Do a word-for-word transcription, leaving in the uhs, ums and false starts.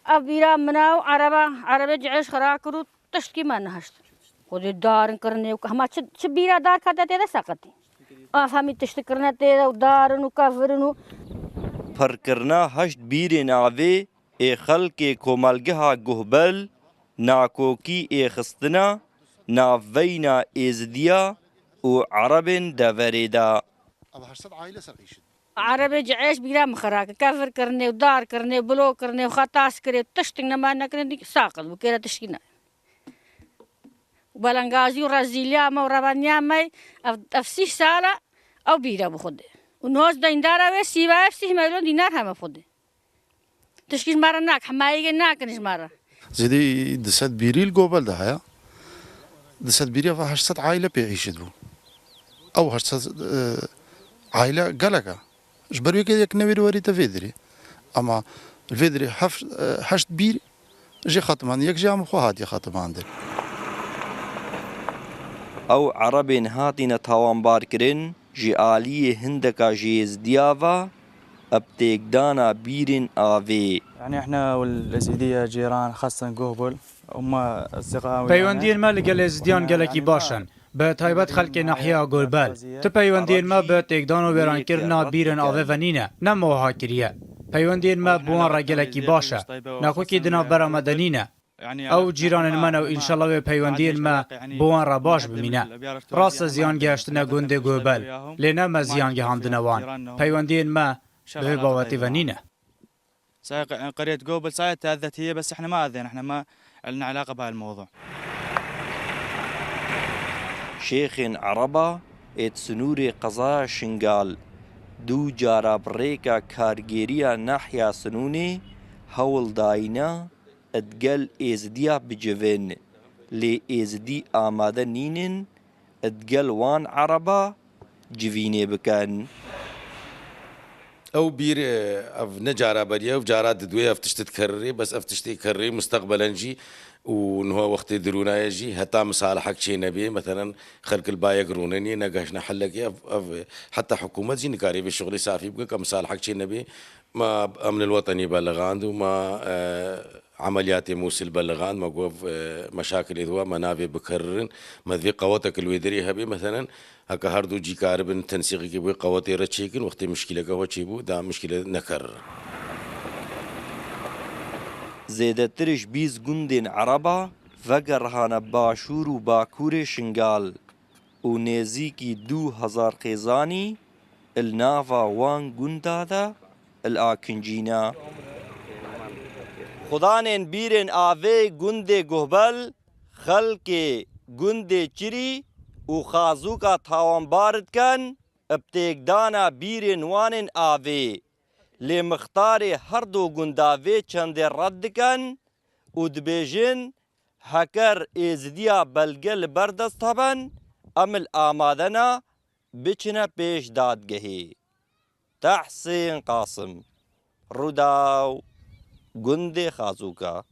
Ev bîra min e û ereba, erebê cihêş xira kir û tiştkî me nehişt. Xwedê darin kirine û hema çi, çi bîra dar kete tê de seqetî. Ev hemî tiştik kirine tê de û darin û kevirin û. Pirkirina heşt bîrên avê ê xelkê komelgeha Guhbel, nakokî ê xistina navbeyna Êzidiya û Erebên deverê de. Ev heşt sed aile ser îşit. Erebê cihêş bîra min xira kir. Kevir kirine û dar kirine û bilo kirine û xetas kirê û tiştik nema nekirine dî saqil bû. Kêre tiştkî ne. Û belengazî û rezîliya me û revaniya me ev, ev sîh sal e ew bîre bi Xwedê. Û niha ez deyndara wê sîva ev sîh milyon dînar heme Xwedê. Tişkî ji me re nak, hemayîgê nakin ji me re. Zêdî du sed bîrî li Gobel de heye. Du sed bîrî ve heşt sed aile pê îşit bû. Ew heşt sed, e, aile gelek e. Ji ber wê yek newêrî werî te vê dirê. Ama li vê dirê heft, e, heşt bîr jê xetimandin. Yek jê em xwe hatiye xetimandin. Ew erebên hatine tawanbarkirin ji aliyê hindeka ji Êzidiya ve, bi têkdana bîrên avê. يعني احنا والازيديه جيران خاصه قوبل. Peywendiyên me li gel Êzidiyan gelekî baş in. Bi taybet xelkê nahiya Gorbel. Tu peywendiyên me bi têkdan û wêrankirina bîrên avê ve nîne. Nema wiha kiriye. Peywendiyên me bi wan re gelekî baş e. Nakokî di navbera me de nîne. Ew cîranên me ne û înşallah wê peywendiyên me bi wan re baş bimîne. Rast e ziyan gihiştine gundê Gorbel. Lê ne me ziyan gihandine wan. Peywendiyên me bi vê babetê ve nîne. سايق قرية قوبل سايق تأذت هي، بس احنا ما أذينا، احنا ما لنا علاقة بهاي الموضوع. Şêxên Ereba ê di sinûrê qezaya Şingal du cara bi rêka kargêriya nahiya Sinûnê hewl dayîne di gel Êzidiya bicivin, lê Êzidî amade nînin di gel wan Ereba civînê bikin. Ew bîr, e, ev ne cara berî ye, ev cara didwê ev tişt dikerrê, bes ev tiştê kerrê musteqbelen jî û niha wextê dirûnaye jî heta misalehek çê nebê, meselen xelk li ba yek rûnenê, negehişne helekê, ev, ev heta hikûmet jî nikarê vê şixulê safî bike, ka misalehek çê nebê. Ma emnil wetenî beliqand û ma, e, Emeliyatê Mûsil beliqand, me got, e, meşakilê di we, me navê bikiririn, me divê qewetek li wê derê hebe, meselen, heke her du cî karibin tensîqekê bi wê qewetê re çêkin, wextê mişkîleke we çêbû, da mişkîle nekerir. Zêdetir ji bîst gundên Ereba vegerihane başûr û bakurê Şingal. û nêzîkî du hezar xêzanî li nava wan gunda de li akincî ne. Xudanên bîrên avê gundê Guhbel, xelkê gundê Çirî û Xazûka tawanbar dikin, bi têkdana bîrên wan ên avê. Lê mixtarê her du gunda vê çendê red dikin û dibêjin, heker Êzidiya belge li ber dest heben, em li amade ne biçine pêş dadgehê. Tehsên Qasim, Rûdaw, gundê Xazûka.